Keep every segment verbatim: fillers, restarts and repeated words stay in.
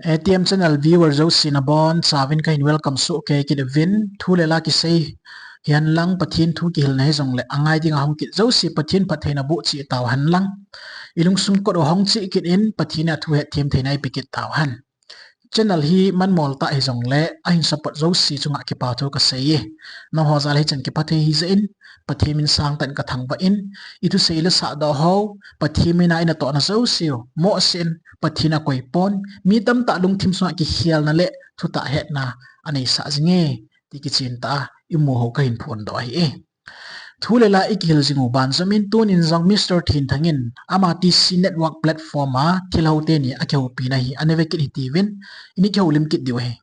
A T M channel viewer jouse nabonchauvin kahin welcome soh kei kit uvin. Thu le la kisei hihen lang, Pathen thu kihilna hijongle angai dinga hung kit jouse Pathen phattheina boh cheh tauhen lang, ilungsung kot u hung cheh kit in, Pathen in athu hetthem theina eipe kit tauhen. Channel hi manmol tah hijongle ahin support jouse chunga kipa thu kasei e. Nangho jal a hichan kiphathei hijeh in, Pathen min sangtah in kathangvah in, ithusei le sahdoh ho, Pathen mina inatohna jouseu mohseh in, Pathen in akoipon, mi tamtah lungthim sunga kikhelna le thutah hetna aneisah jinge ti kichen tah a imu ho kahin phondoh ahi e. Thu le la ikihil jing u banjom in, tunin jong Mister Thenthang in ama T C Network platform a thilha ho teni akihoupina hi aneve kit hitiuvin, ini kihoulim kit diu ahi.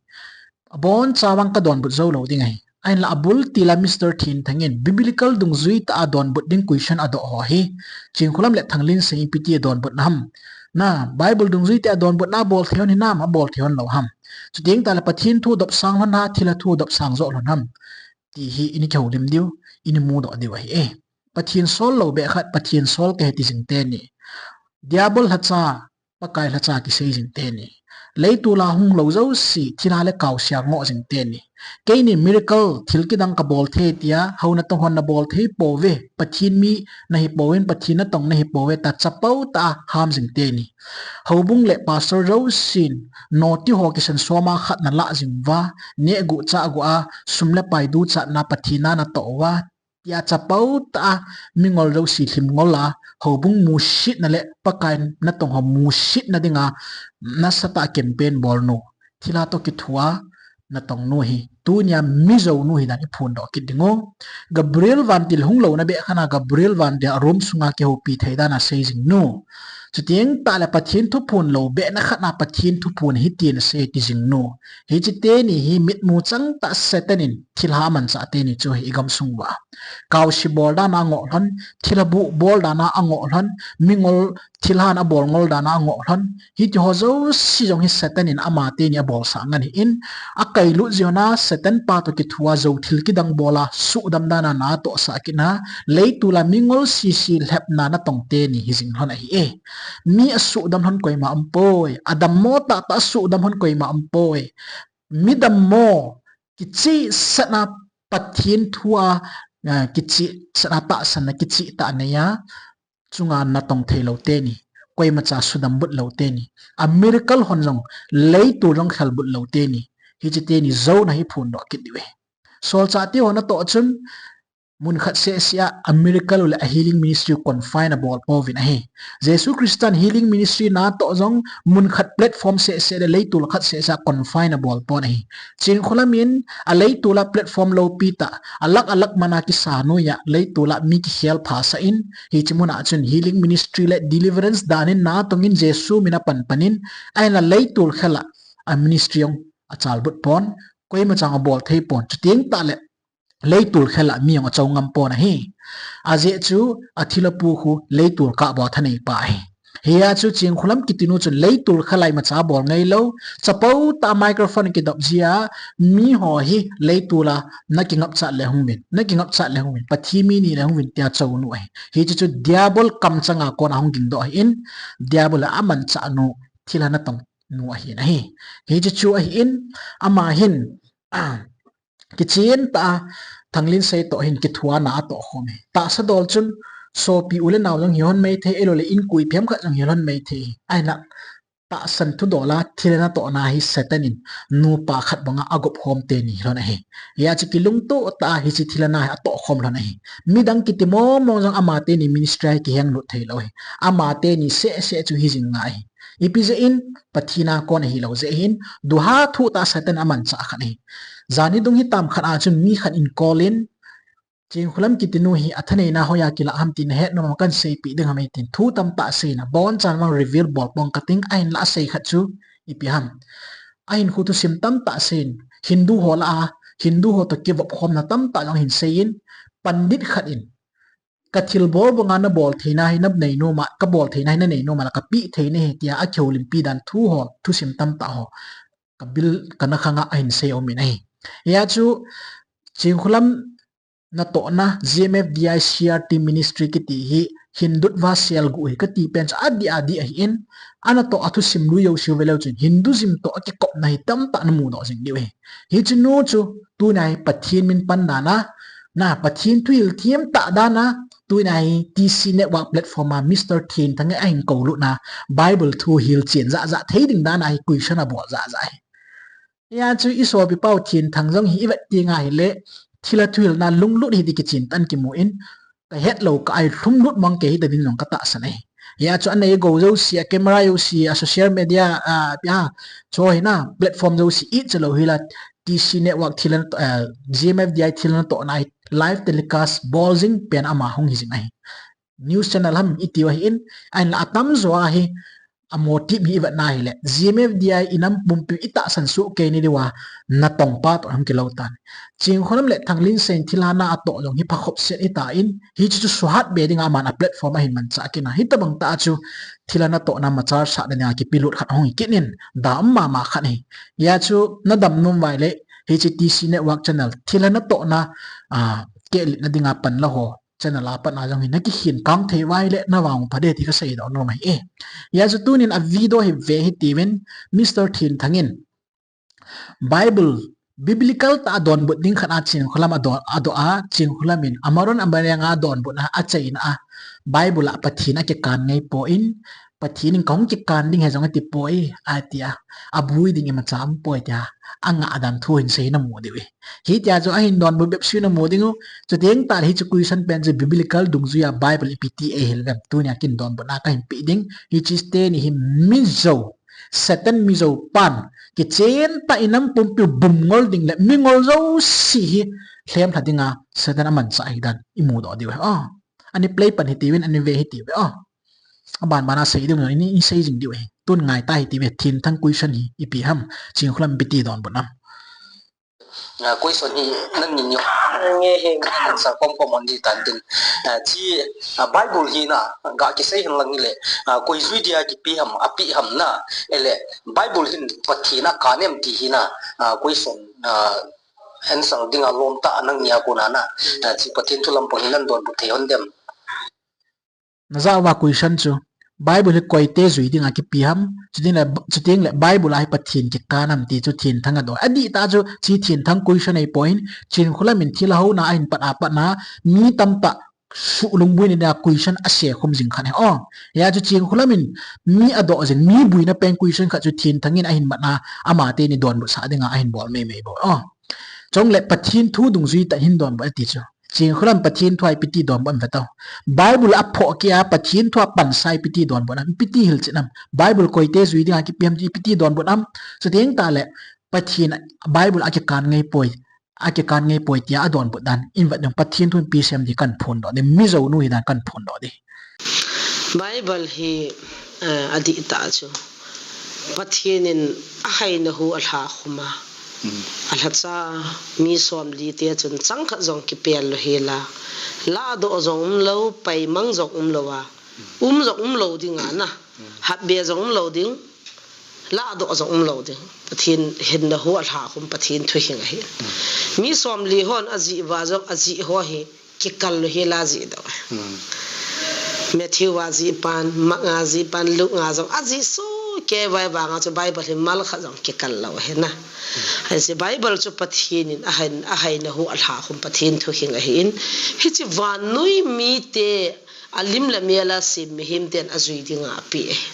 Aboncha vang kadonbut joulou ding ahi. Ahinla abul tila Mister Thenthang in Biblical dungjui tah a donbut ding question adoh ho hi, Chinkholam le Thanglinsei in ipi ti adonbutna ham? Na, Bible dungjui tah a donbutna abol thei hon hinam, abol thei hon lou ham? Chuteng tahle Pathen thu dopsang lhon ham, thilha thu dopsang joh lhon ham? Ti hi ini kihoulim diu, ini mudoh diu ahi e. Pathen sol lou beh khat, Pathen sol kahi ti jing teni. Diabol lhacha, Pakai lhacha kisei jing teni. Leitol a hung lou jouse, thilha le kaosia ngoh jing teni. Keini miracle, thil kidang kabol thei tia, hou natong hon nabol thei pouve, Pathen mi nahi pouvin, Pathen natong nahi pouve, tia chapao tah a ham jing teni. Houbung le pastor jousen, noti ho kisan soma khat nalah jing uva, neh guh chah guh a, sum le pai duchatna Pathen a natoh uva, tia chapao tah a, mingol jouse lhim ngol a, houbung musetna le Pakai natong ho musetna dinga, nasatah a campaign bol nu, thilha toh kithoa natong nu hi, tunia Mizo nu hi dan iphondoh kit ding u. Gabriel Vantil hung louna beh khat na Gabriel Vantil a room sunga kihoupi thei dan a sei jing nu. Chuteng tahle Pathen thuphon lou beh na khat na Pathen thuphon ahi tin asei ti jing nu. Hiche teni hi mitmu chang tah Satan in thilha amanchah teni chu hi igamsung uva. Kaosi bol dan a angoh lhon, thilha buh bol dan a angoh lhon, mingol thilhan abol ngol dan a angoh lhon. Hiti ho jouse jong hi Satan in ama teni abolsah ngen ahin, akailut jeh a Satan pa toh kithoa jou thil kidang bol a suhdam dan a natohsah kit na, leitol a mingol sese lhepna natong teni hijing lhon ahi e. Mi asuhdam lhon koima umpoi, adammo tahtah asuhdam lhon koima umpoi. Mi dammo, kichehsahna Pathen thua, eh, kichehsahna tahsanna kichehtah neiya, chunga natong thei lou teni, koimacha sudam but lou teni, a miracle hon jong, leitol jong khelbut lou teni, hiche teni jouna hi phondoh kit diu ahi. Solchah te ho natoh chun, mun khat sehseh a, a miracle u le a healing ministry u confine abol pouvin ahi. Jesu Christan healing ministry natoh jong, mun khat platform sehseh le leitol khat sehseh a confine abol pon ahi. Chinkholam in, a leitol a platform loupi tah, alak alak mana kisa noiya, leitol a mi kikhel phasah in, hiche muna chun healing ministry le deliverance dan in natong in Jesu min a panpan in, ahinla leitol khel a, a ministry jong achalbut pon, koimacha abol thei pon, chuteng tahle, leitol khel a mi jong achou ngam pon ahi. Ajeh chu, athilha pu khu leitol kah bou a thanei pa ahi. Hia chu Chinkholam kiti nu chun leitol khel a imacha bol ngailou, chapao tah a microphone kidop jia, miho hi leitol a nakingapchat le hung uvin, nakingapchat le hung uvin, Pathen mi nile hung uvin tia chou nu ahi. Hiche chu Diabol kamchang a kon a hung gingdoh ahin, Diabol a amanchah nu, thilha natong nu ahin ahi. Hiche chu ahin, ama hin, kichen tah a, Thanglinsei toh hin kithoa na atoh khom e. Tahsa dol chun, sopi u le nao jong hi lhon maithei, ahilouleh inkoipi ham khat jong hi lhon maithei. Ahinla, tahsan thudol a thilha natohna hi Satan in nupa khat banga agop khom teni lhon ahi. Hia chu kilungtoh tah a hiche thilha na hi atoh khom lhon ahi. Midang kiti mong mong jong ama teni ministry a hi kihenglut thei lou ahi. Ama teni sehseh chu hijing ngai ahi. Ipi jeh in, Pathen a kon ahilou jeh hin, duha thuh tah Satan amanchah khat ahi. Jani dung hitam khat a chun mi khat in call in, Chinkholam kiti nu hi athaneina hoiya kilah ham ti nahet nom a kahin seipeh ding ham eitin. Thu tamtah asei in, abonchan vang reveal bol pong kating, ahinla asei khat chu ipi ham. Ahinkho thusim tamtah asei in, Hindu ho lah a, Hindu ho toh kivop khomna tamtah jong ahin sei in, pandit khat in, kathilbol banga nabol theina hi nanei nom a, kabol theina hi nanei nom a, la kapeh thei nahi tia akihoulimpi dan thu ho, thusim tamtah ho, kabil, kana khang a ahin sei um in ahi. Hia chu, Chinkholam natohna, G M F D I C R T ministry kiti hi, Hindutva sel gu hi kati pen chu adih adih ahin, ana toh a thusim lui jouse u ve leu chun Hinduism toh akikopna hi tamtah namu doh jing diu ahi. Hiche nu chu tuni a hi Pathen min pan dan a, na Pathen thuhil them tah dan a, tuni a hi T C Network platform a Mister Thenthang in ahin koulutna, Bible thu hilchen jahjah thei ding dan a hi question abol jahjah ahi. Hia chu i sopi pau Thenthang jong hi i vet teng ahile, thilha thuhilna lunglut hi ti kichen tah in kimu in, ka het lou kah a hi lhumlut mang kei hita ding jong ka tahsan ahi. Hia chu anei gou jouse, a camera jouse, a social media, a, a, chu hi na, platform jouse i che lou hi la, T C Network thilha na toh, a, G M F D I thilha na tohna hi live telecast bol jing pen ama hung hi jing ahi. News channel ham i tiu ahin, ahinla atamjo a hi, a motive hi i vetna hile, G M F D I i nam pumpi i tahsan soh kei ni diu a, natong pa toh hung kilou tan. Chingkholam le Thanglinsei in thilha na atoh jong hi phakhop set hita in, hiche chu suhat be ding a aman a platform ahin manchah kit na. Hitabang tah a chu thilha na tohna machal sahna ding a kipelut khat hung hi kit in, dam mama khat ahi. Hia chu na dam nom uva ahile, hiche T C Network channel, thilha na tohna, a, kehlitna ding a pan la ho channel a pat a jong hi na kikhen kang thei uva ahile na vang pha de ti ka seidoh nom ahi e. Hia chu tunin a video hi ve hitiuvin, Mister Thenthang in Bible, biblical tah a donbut ding khat a Chingkholam a don, adoh a, Chingkholam in amaron amareng a donbutna achaina a, Bible a Pathen akikan ngai poi, Pathen in kahung kikan ding ahi jong ati poi, ati a, abui ding imacha um poi tia, angah dan thu hin sei namu diu ahi. Hitia chu ahin donbut bep seh namu ding u, chuteng tah le hiche question pen chu biblical dungjui a Bible ipi ti eihil uvem, tunia kin donbutna kahin pe ding, hiche teni hi Mizo, Satan Mizo pan, kichen tah in nam pumpi u bum ngol ding le mingol jouse hi lhem lha ding a Satan amanchah ahi dan imu doh diu ahi. A, ani play pan hitiuvin, ani ve hitiuve. A, aban ban a sei ding u, ini, ini sei jing diu ahi. Tun ngai ta hitiuve, Thenthang question hi ipi ham, Chingkholam ipi ti donbut nam. A, question hi nangin jong nge he, answer kom kom hon ding tan tin. A, chi, a, Bible hi na, ga kisei hen lang hile, a, koi jui dia kipe ham, ape ham na, ele, Bible hin Pathen akan em ti hi na, a, question, a, answer ding a lom tah nangni a kona na, a, chi Pathen thu lampang hi nan donbut thei hon dem. Najah uva question chu, Bible hi koite jui ding a kipe ham, chuteng le, chuteng le Bible a hi Pathen kikan ham ti chu Thenthang adoh. Adih tah chu, chi Thenthang question ahipoi, Chingkholam in thilha houna ahin pat a pat na, mi tamtah suh lungbuina dia question asei khum jing khat ahi. O, hia chu Chingkholam in mi adoh jing, mi buina pen question khat chu Thenthang in ahin mat na, ama teni donbut sah ding a ahin bol mei mei bou. O, chule Pathen thu dungjui tah hin donbut ati chu. Chingkholam Pathen thu a ipi ti donbut em ve tau. Bible a phoh kei a Pathen thu a pansa ipi ti donbut nam, ipi ti hilchet nam. Bible koite jui ding a kipe ham ti ipi ti donbut nam. Chuteng tah le Pathen Bible a kikan ngai poi, a kikan ngai poi tia adonbut dan. In vet ding Pathen thu in ipi asei em ti kan phondoh ding. Mizo nu hi dan kan phondoh ding. Bible hi, eh, adih tah chu Pathen in ahaina hu alha khum a. Hmm. Alhacha mi somli te chun chang khat jong kipel lou hel a. Lahdoh jong umlou, paimang jong umlou a. Um jong umlou ding a na. Hmm. Hatbe jong umlou ding. Lahdoh jong umlou ding. Pathen hinna hu alha khum Pathen thuhing ahi. Hmm. Mi somli hon ajih uva jong ajih ho hi kikal lou hel a jih doh. Hmm. Matthew a jih pan, Mark a jih pan, Luke a jong ajih soh kei uva ahivang a chu Bible hi mal khat jong kikal lou ahi na. Hmm. Hiche Bible chu Pathen in ahaina, ahaina hu alha khum Pathen thuhing ahin. Hiche vannoi mite alim le mel a sem mihem ten ajui ding a apeh ahi.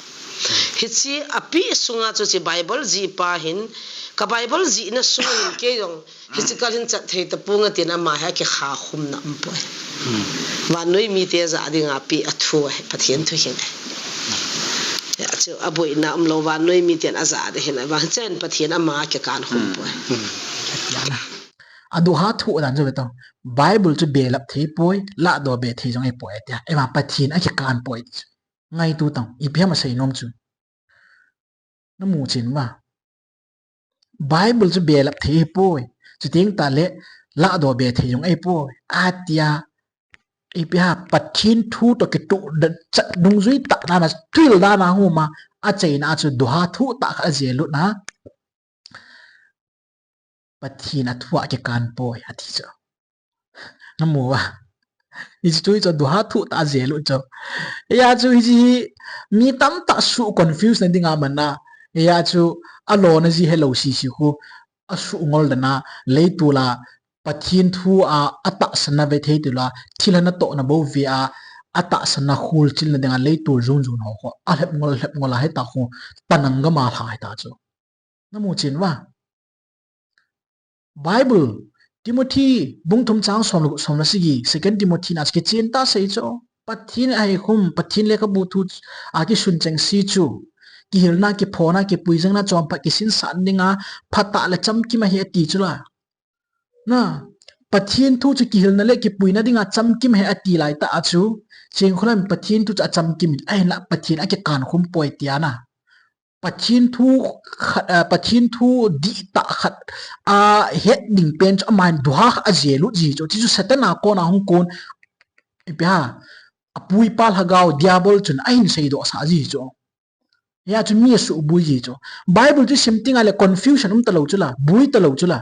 Hmm. Hiche apeh sunga chu hiche Bible jih pa hin, ka Bible jihna sunga hin kei jong hiche kal hin chat thei tapong a tin ama hi akikha khumna umpoi. Hmm. Vannoi mite jah ding a apeh a thu ahi, Pathen thuhing ahi. Hmm. Hia chu aboina umlou, vannoi miten ajah ding hin, ahivang chen Pathen ama akikan khum poi. Hmm. Aduha thu dan chu ve tau. Bible chu belap thei poi, lahdoh be thei jong ahipoi atia. Ahivang Pathen akikan poi ti chu. Ngaito tau, ipi ham asei nom chu. Namu chen uva. Bible chu belap thei ahipoi. Chuteng tah le lahdoh be thei jong ahipoi. Atia, ipi ham Pathen thu toh kitoh da, chat dungjui tah dan a, thil dan a huma, achaina a chu duha thu tah khat ajel lut na. Pathen a thu a kikan poi, ati chu. Namu uva. Hichu chu duha thu ta jel u chu. Hia chu hichi hi mi tamtah su confuse na dinga mana. Hia chu alona ji helou sisi khu asu ngol dana leitula Pathen thu a atahsan na ve thei tula thilha natohna bou ve a atahsan na khulchil na dinga leitul jun jun ho khu alhep ngol lhep ngol a heta khu tanang gama lha heta chu. Namu chin va. Bible, Timothy, bung thum chang som le, som le sagi, Second Timothy na kichen ta sei chu. Pathen ahi khum, Pathen lekhabu thu a kisun cheng si chu. Kihilna, kiphona, kipuijangna, chompa, kisinsah dinga, phatah le chamkim ahi ati chu la. Na, Pathen thu chu kihilna le kipuina dinga chamkim ahi ati lai ta a chu. Chingkhulam Pathen thu chu achamkim in, ahinla Pathen akikan khum poi tia na. Pathen thu khat, ah, Pathen thu dihtah khat a het ding pen chu aman duha kha a jel u ji chu. Chu Satan a kona hung kon. Ipi ha, apui pa lhagao Diabol chun ahin seidoh sa ji chu. Hia chu mi asubui ji chu. Bible chu sim tinga le confusion um talou chu la, bui talou chu la.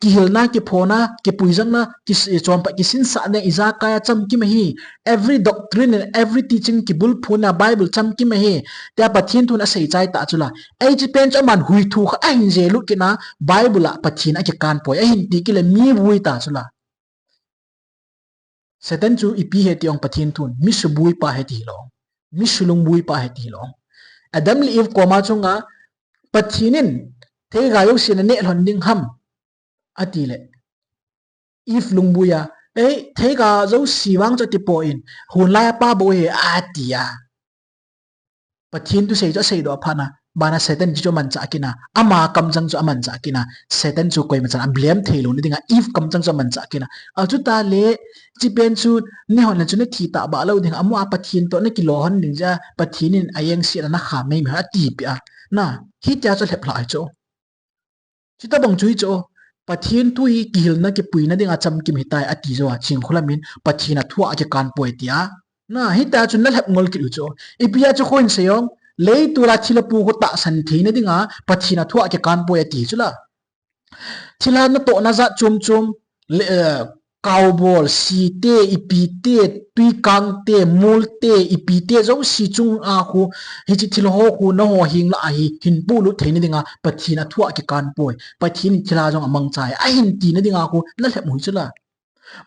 Kihilna, kiphona, kipuijangna, kis-, chompa, kisinsah ne, ijakai a chamkim ahi. Every doctrine and every teaching kibulphuna Bible chamkim ahi. Tia Pathen thun asei chai ta chu la. Ei chi pen chu aman hui thu kha ahin jel u kina Bible a Pathen akikan poi. Ahin ti kile mi bui ta chu la. Satan chu ipi he ti ong Pathen thun, mi subui pa he ti lo. Mi sulungbui pa he ti lo. Adam le Eve koma chunga Pathen in theiga jouse na neh lhon ding ham ati le. Eve lungbuia, ei, theiga jouse vang chu ati poi, hun lai a pa bou he ati a. Pathen thu sei chu aseidoh phat na, bana Satan chu amanchah kina, ama kamchang chu amanchah kina, Satan chu koima chan a blame thei lou na dinga, Eve kamchang chu amanchah kina. Achuta le, chi pen chu, nihon le chu nathi ta ba lou ding, amu a Pathen toh nakilo hon ding ja, Pathen in ayeng si na nakha mei mei ati pi a. Na, hitia chu lhep lha chu. Chutabang chu hichu, Pathen thu hi kihilna kipuina dinga chamkim hitai ati jou a, Chingkhulam in Pathen a thu a kikan poi tia. Na, hitia chu nalhep ngol kit u chu. Ipi a chu koi in sei ong, leitula thilha pu khu tahsan theina dinga Pathen a thu a kikan poi ati chu la. Thilha natohna jat chom chom, le, eh, kaubol, site, ipite, tuikangte, multe, ipite, jouse chunga khu, hichi thilha ho khu, naho heng lah a hi, hin pulut theina dinga, Pathen a thu a kikan poi. Pathen in thilha jong amangcha e, ahin tina dinga khu, nalhep u hi chu la.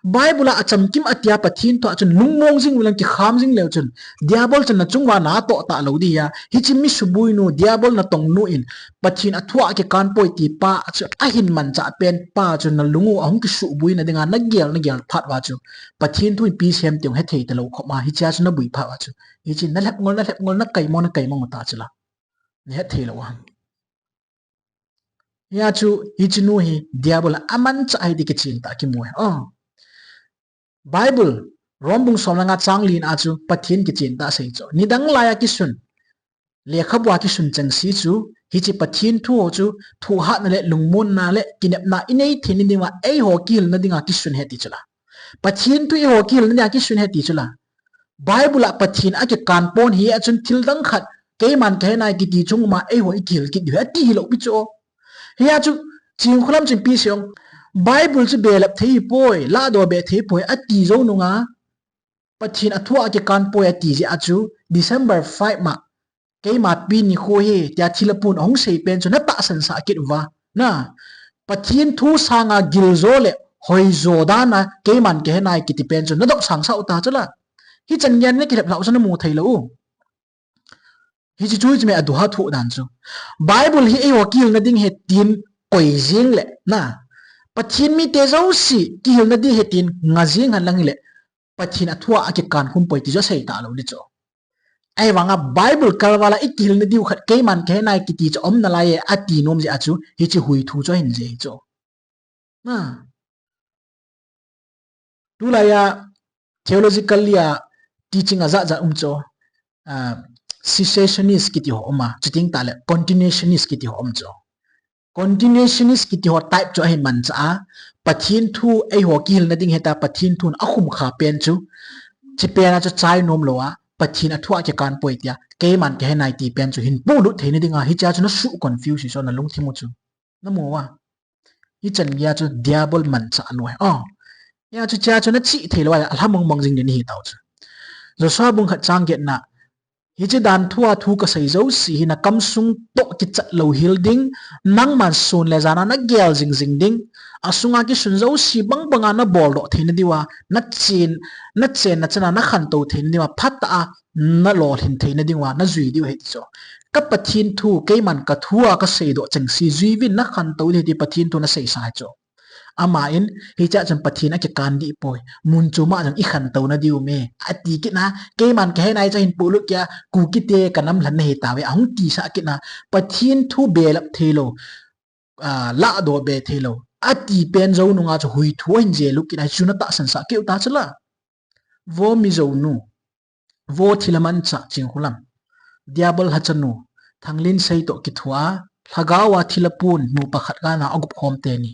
Bible a achamkim atia Pathen thu a chun lungmong jing ulang kikham jing leu chun, Diabol chun nachung uva natoh talou di a, hichi mi subui nu, Diabol natong nu in, Pathen a thu a kikan poi ti pa chu ahin manchah pen pa chu nalung u ahung kisubui na dinga nagel nagel phat uva chu Pathen thu in ipi sem ti ong hethei talou khop ma hichia chu nabui phat uva chu hichi nalhep ngol nalhep ngol nakaimo nakaimo ta chu la. Nahethei lou a. Hia chu hichi nu hi Diabol a amanchah ahi ti kichen ta kimu e. Oh. Bible, Rom bung som le nga chang li na chu Pathen kichen ta sei chu. Nidang lai a kisun. Lekhabu a kisun cheng si chu, hichi Pathen thu ho chu, thuhatna le lungmonna le kinepna inei theina dinga, eiho kihilna dinga kisun ahi ti chu la. Pathen thu eiho kihilna dinga kisun ahi ti chu la. Bible a Pathen a kikan pon hi a chun thil dang khat, keiman kahe nai kiti chung ma eiho ikihil kit diu ahi ati hilou pi chu. Hia chu, Chingkhulam chun ipi sei ong, Bible chu belap thei poi, lahdoh be thei poi, ati jou nunga, Pathen a thu a kikan poi ati jeh a chu, December five ma, keima pi nikho hi, tia thilha pun ahung sei pen chu natahsan sah kit uva. Na, Pathen thu sanga giljo le hoijo dan a keiman kahe nai kiti pen chu nadop sang sah u ta chu la. Hichan geiya nakilhep lhau chu namu thei lou u. Hichi chu hichi me aduha thu dan chu. Bible hi eiho kihilna ding ahi tin koi jing le na. Pathen mite jouse kihilna ding ahi tin nga jing hen lang hile. Pathen a thu a kikan khum poi ti chu asei talou di chu. Ahivanga Bible kalval a ikihilna diu khat keiman kahe nai kiti chu aum nalai e ati nom jeh a chu hichi hui thu chu ahin jei chu. Na. Tulai a theologically a teaching ajat jat um chu. Ah, cessationist kiti ho um a, chuting tah le continuationist kiti ho um chu. Continuationist kiti ho type chu ahin manchah a, Pathen thu eiho kihilna ding ahi ta Pathen thun akhum kha pen chu, chi pen a chu chai nom lou a, Pathen a thu a kikan poi tia, keiman kahe nai ti pen chu hin pulut theina dinga, hichia chu nasu confuse hi chu nalungthim u chu. Namu uva. Hichan geiya chu Diabol manchah nu ahi. Oh. Hijeh chun hichea chu nachih theilou a, alha mong mong jing ding nahi tao chu. Joshua bung khat chang getna, hiche dan thua thu kasei jouse hi nakam sung toh kichat louhel ding, nangman sun le jan a nagel jing jing ding, asunga kisun jouse bang banga nabol doh theina diuva, nachen, nachenna chana nakhantou theina diuva, phatah a nalolhin theina diuva, najui diu ahi ti chu. Ka Pathen thu, keiman kathua kasei doh chengse juiyin nakhantou ding ahi ti Pathen thu nasei sa ahi chu. Aman, hichea chun Pathen akikan dih poi, mun chom a jong ikhantou nadiu me, ati kitna, keiman kahe nai chu ahin polut kei a, Kukite kanam lhan nahi tauve, ahung tisah kitna, Pathen thu belap theilou, ah, lahdoh be theilou, ati pen jou nunga chu hui thu ahin jel u kitna, chu natahsan sah keu ta chu la. Vo Mizo nu, vo thil amanchah Chingkhulam, Diabol lhacha nu, Thanglinsei toh kithua, lhagao a thil apun nupa khat gana agup khom teni.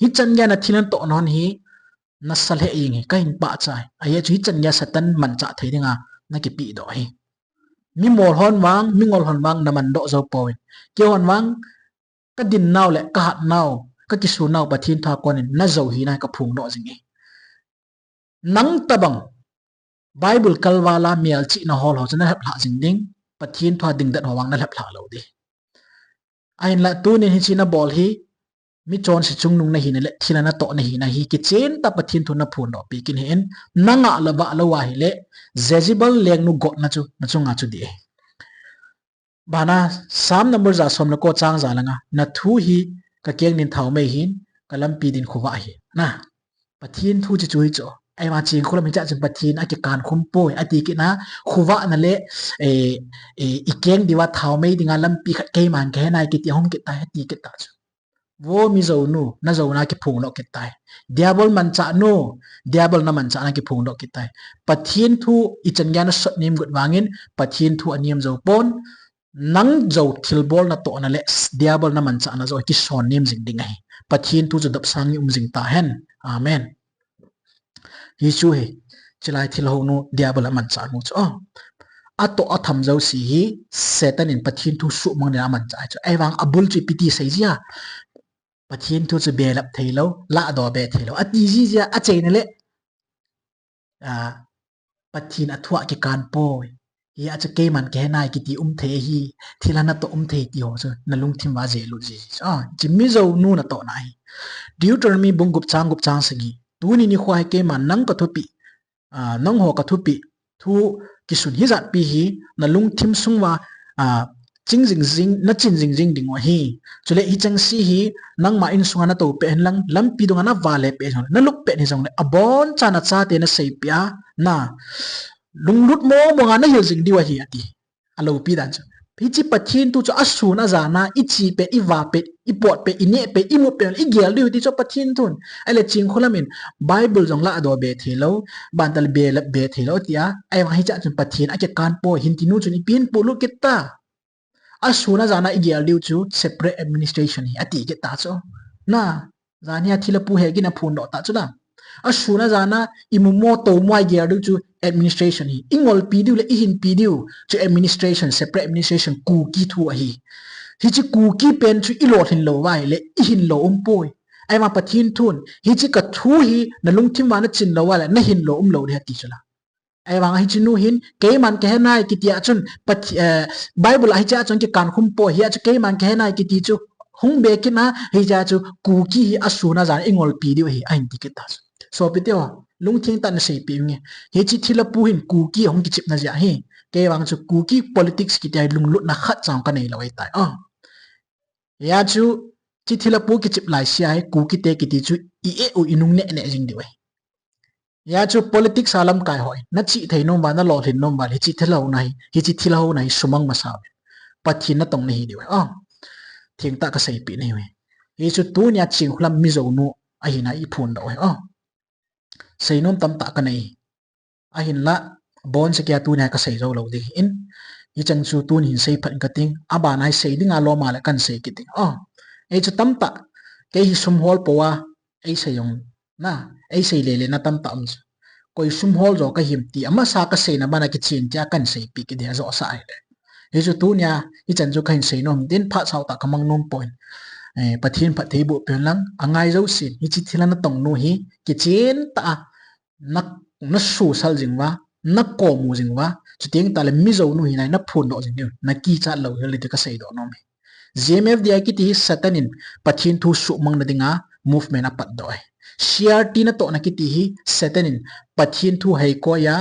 Hichan geiya nathil natoh nahon hi, nasa lheh jeng hi, kahin pachat e. Ajeh chu hichan geiya Satan manchah thei dinga nakipeh doh ahi. Mi mol hon vang, mi ngol hon vang naman doh jou pouvin, keihon vang, kadin nau le kahat nau, kakisun nau Pathen thua konin najou hina kaphong doh jing e. Nang tabang Bible kalval a melchihna hol ho chu nalhep lhah jing ding, Pathen thua dingdet ho vang nalhep lhah lou ding. Ahinla tunin hiche nabol hi, mi chonse chungnung nahina le thil a natoh nahina hi kichen tah Pathen thun naphondoh peh kit in, nangah le vah lou ahile, Jezebel lengnu gotna chu nachunga chu dih e. Bana, Psalm number ja som le ko chang ja le nga, nathu hi kakeng din thaomei ahin, kalampi din khovah ahi. Na, Pathen thu chu chu hi chu. Ahivang Chingkhulam hichea chun Pathen akikan khum poi, ati kitna, khovahna le, eh, eh, ikeng diuva thaomei dinga lampi khat keiman kahe nai kiti ahung kit tai, ati kit ta chu. Vo Mizo nu, najouna kiphong doh kit tai. Diabol manchah nu, Diabol namanchahna kiphong doh kit tai. Pathen thu ichan geiya nasot nem got vangin, Pathen thu anem jou pon, nang jou thilbol natohna le Diabol namanchahna jou kison nem jing ding ahi. Pathen thu chu dopsang in um jing tahen. Amen. Hichu hi, chulai thilhou nu, Diabol amanchah nu chu. Oh. Atoh atham jouse hi, Satan in Pathen thu suhmang ding amanchah ahi chu. Ahivang abul chu ipi ti sei jia. Pathen thu chu belap theilou, lahdoh be theilou. Ati jijia, achaina le, ah, Pathen athua kikan poi. Hia chu keiman kahe nai kiti um thei ahi, thil a natoh um thei ti ho chu nalungthim uva jel u ji. Ah, hiche Mizo nu natohna ahi. Deuteronomy bung gup chang gup chang sagi. Tuni nikho hi keiman nang kathupeh, ah, nangho kathupeh thu kisun hijat pi hi nalungthim sung uva, ah, ching jing jing, nachin jing jing diu ahi. Chule hichengse hi nangma insunga natou peh hen lang, lampi dunga navale peh jongle, nalup peh hijongle, abonchan nachate naseipeh a, na lunglut mong monga nahil jing diu ahi, ati. Alopi dan chu. Hiche Pathen thu chu asun ajan a, iche pet, iva pet, ipot pet, ineh pet, imut pet, igel diu ti chu Pathen thun. Ahile Chingkhulam in, Bible jong lahdoh be theilou, bantah le belap be theilou tia, ahivang hichea chun Pathen akikan poi, hinti nu chun ipi hin polut kit ta. Asun ajan a igel diu chu separate administration ahi, ati kit ta chu. Na, jan hia thilha pu he gin aphondoh ta chu la. Asun ajan a imumo tomo a igel diu chu administration ahi. Ingolpi diu le ihinpi diu chu administration, separate administration, Kuki thu ahi. Hiche Kuki pen chu ilolhin lou uva ahile ihin lou um poi. Ahivang Pathen thun, hiche kathu hi nalungthim uva nachin lou uva le nahin lou um lou ding ati chu la. Ahivang hiche nu hin, keiman kahe nai kiti a chun, Pathe-, eh, Bible a hichea chun kikan khum poi, hia chu keiman kahe nai kiti chu hung be kit na, hichea chu Kuki hi asun ajan a ingolpi diu ahi, ahin ti kit ta chu. Sopite ho, lungthim tah in naseipeh inge. Hiche thilha pu hin Kuki ahung kichepna jeh ahi. Kei vang chu Kuki politics kiti a hi lunglutna khat cha kanei lou ahitai. Ah. Hia chu, hiche thilha pu kichep laise a hi Kukite kiti chu i-eh u inung neh neh jing diu ahi. Hia chu politics a lamkai ho, nachih thei nom uva, nalolhin nom uva, hiche thilha houna hi, hiche thilha houna hi sumang masa uve. Pathen natong nahi diu ahi. Ah. Thengtah kaseipeh nahiuve. Hichu tunia Chingkhulam Mizo nu ahina iphondoh uve. Ah. Seinom tamtah kanei. Ahinla, abonchauva tunia kasei jou lou ding ahin. Hichan chu tuni hin seiphat inge kating. Abana hi sei dinga lom a le kahin sei kit ding. Ah. Hichu tamtah. Kei hi sum hol pouva, eisei jong na, eisei lele na tamtah um chu. Koi sum hol jo kahim ti, amasa kaseina bana kichen tia kahin seipeh kit ding ajoh sa ahile. Hichu tunia, hichan chu kahin seinom tin phat sautah kamang nom poi. Pathen phattheiboh peh hen lang, angai jousen, hiche thilha natong nu hi, kichen tah a, na, nasosal jing uva, nakomu jing uva, chuteng tahle mijou nu hinai naphondoh jing diu, nakichat lou hel ding ti kaseidoh nom e. G M F D I kiti hi Satan in Pathen thu suhmang nadinga movement apatdoh e. C R T natohna kiti hi Satan in Pathen thu heikoi a,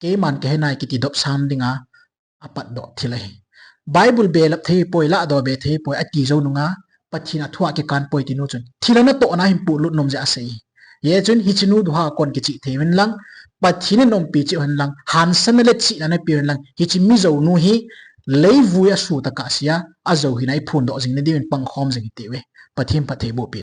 keiman kahenai kiti dopsang dinga apatdoh thil ahi. Bible belap thei poi, lahdoh be thei poi, ati jou nunga, Pathen a thu a kikan poi ti nu chun, thilha natohna hin puhlut nom jeh a asei. Hijeh chun hiche nu duha kon kichih thei uvin lang, Pathen in umpi cheh uhen lang, hansanna le chihna napeh uhen lang, hiche mijou nu hi leivui a suh tah a kasei a, ajou hinai phondoh jing nadiuvin pangkhom jing hite uve. Pathen phattheiboh peh.